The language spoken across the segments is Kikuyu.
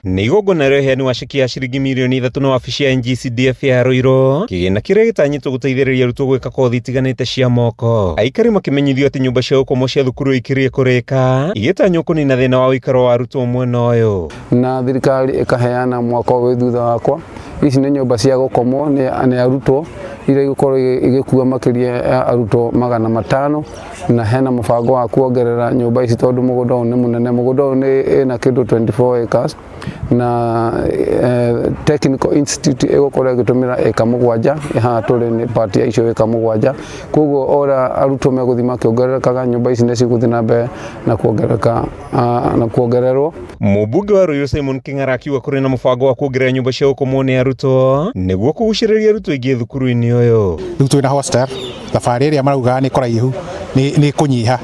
Nĩ igongona rĩa ũheani wa ceki ya ciringi mirioni 3 na wabici ya NGCDF ya Ruiru, kĩgĩna kĩrĩa gĩtanyĩtwo gũteithĩrĩria arutwo gwĩka kothi itiganĩte cia moko. Aikari makĩmenyithio atĩ nyũmba cia gũkomwo cia thukuru ikiriĩ kũrĩka, igĩtanywo kũnina thĩna wa ũikaro wa arutwo mwena ũyũ. Na thirikari ĩkaheana mwaka ũyũ wĩ thutha wakwa. Ici nĩ nyũmba cia gũkomwo nĩ arutwo iria igũkorwo igĩkua makĩria ya arutwo 500, na hena mũbango wa kuongerera nyũmba ici tondũ mũgũnda ũyũ nĩ mũnene. Mũgũnda ũyũ nĩ ĩna kĩndũ 24 acres na Technical Institute ĩgũkorwo ĩgĩtũmĩra ĩka 7, haha tũrĩ nĩ part ya icio ĩka 7. Koguo o ũrĩa arutwo megũthiĩ makĩongererekaga, nyũmba ici nĩ cigũthiĩ na mbere na kuongerereka na kuongererwo. Mũmbunge wa Ruiru Simon King'ara akiuga kũrĩ na mũbango wa kuongerera nyũmba cia gũkomwo nĩ arutwo nĩguo kũgucĩrĩria arutwo aingĩ thukuru-inĩ ũyũ. Rĩu twĩna hostel, thabarĩ ĩrĩa maraugaga nĩ kũraihu nĩ kũnyiha,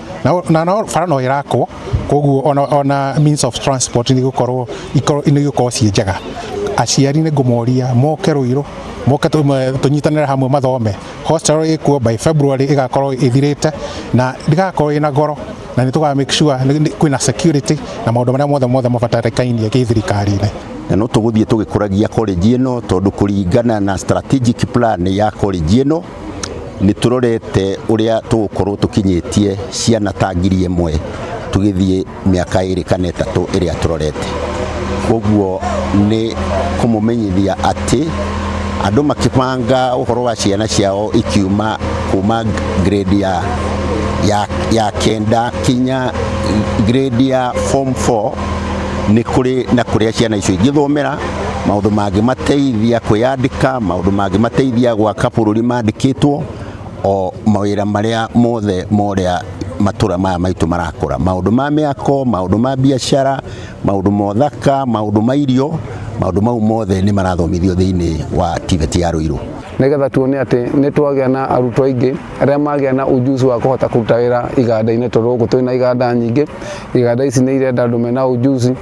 na no bara no ĩrakwo, koguo ona means of transport nĩ igũkorwo nĩ igũkorwo ciĩ njega. Aciari nĩ ngũmoria moke Ruiru, moke tũnyitanĩre hamwe mathome. Hostel ĩkuo by February ĩgakorwo ĩthirĩte na ndĩgakorwo ĩna goro, na nĩ tũga make sure kwĩna security na maũndũ marĩa mothe mothe mabatarĩkainie gĩthirikari-inĩ. Na no tũgũthiĩ tũgĩkũragia college ĩno, tondũ kũringana na strategic plan ya college ĩno nĩ tũrorete ũrĩa tũgũkorwo tũkinyĩtie ciana ta 1000 tũgĩthiĩ mĩaka 2 kana 3 ĩrĩa tũrorete. Koguo nĩ kũmũmenyithia atĩ andũ makĩbanga ũhoro wa ciana ciao ikiuma kuma grade ya 9 kinya grade ya form 4, nĩ kũrĩ na kũrĩa ciana icio ingĩthomera maũndũ mangĩmateithia kwĩyandĩka, maũndũ mangĩmateithia gwaka bũrũri mandĩkĩtwo, o mawĩra marĩa mothe morĩa matũra maya maitũ marakũra, maũndũ ma mĩako, maũndũ ma biacara, maũndũ ma ũthaka, maũndũ ma irio, maũndũ mau mothe nĩ marathomithio thĩinĩ wa TVET ya Ruiru. Nĩgetha tuone atĩ nĩ twagĩa na arutwo aingĩ arĩa magĩa na ujuzi wa kũhota kũruta wĩra iganda-inĩ, tondũ gũkũ twĩna iganda nyingĩ. Iganda ici nĩ irenda andũ mena ujuzi,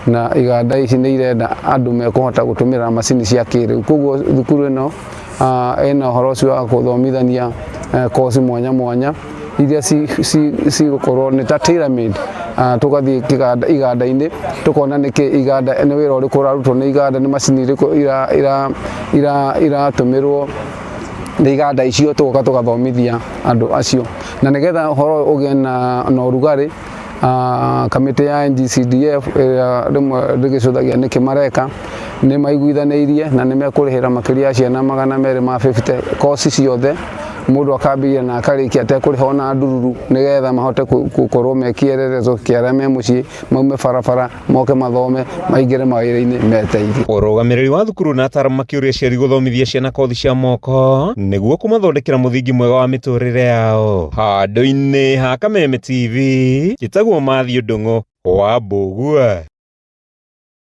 na iganda ici nĩ irenda andũ mekũhota gũtũmĩra macini cia kĩrĩu. Koguo thukuru ĩno ĩna ũhoro ũcio wa gũthomithania koci mwanya mwanya iria cigũkorwo nĩ ta tailor made. Tũgathiĩ iganda-inĩ, tũkona nĩkĩ iganda, nĩ wĩra ũrĩkũ ũrarutwo nĩ iganda, nĩ macini irĩkũ iratũmĩrwo nĩ iganda icio, tũgoka tũgathomithia andũ acio. Na nĩgetha ũhoro ũyũ ũgĩe na ũrugarĩ, kamĩtĩ ya NGCDF ĩrĩa rĩmwe ndĩgĩcũthagia nĩkĩ mareka, nĩ maiguithanĩirie na nĩ mekũrĩhĩra makĩria ya ciana 250 koci ciothe, mũndũ akambĩrĩria na akarĩkia atekũrĩha ona ndururu, nĩgetha mahote gũkorwo me kĩelelezo kĩa arĩa me mũciĩ, maume barabara, moke mathome, maingĩre mawĩra-inĩ, meteithie. Ũrũgamĩrĩri wa thukuru na ataaramu makĩũria aciari gũthomithia ciana kothi cia moko nĩguo kũmathondekera mũthingi mwega wa mĩtũrĩre yao. Handũ-inĩ ha Kameme TV, njĩtagwo Matthew Ndung'u wa Mbũgua.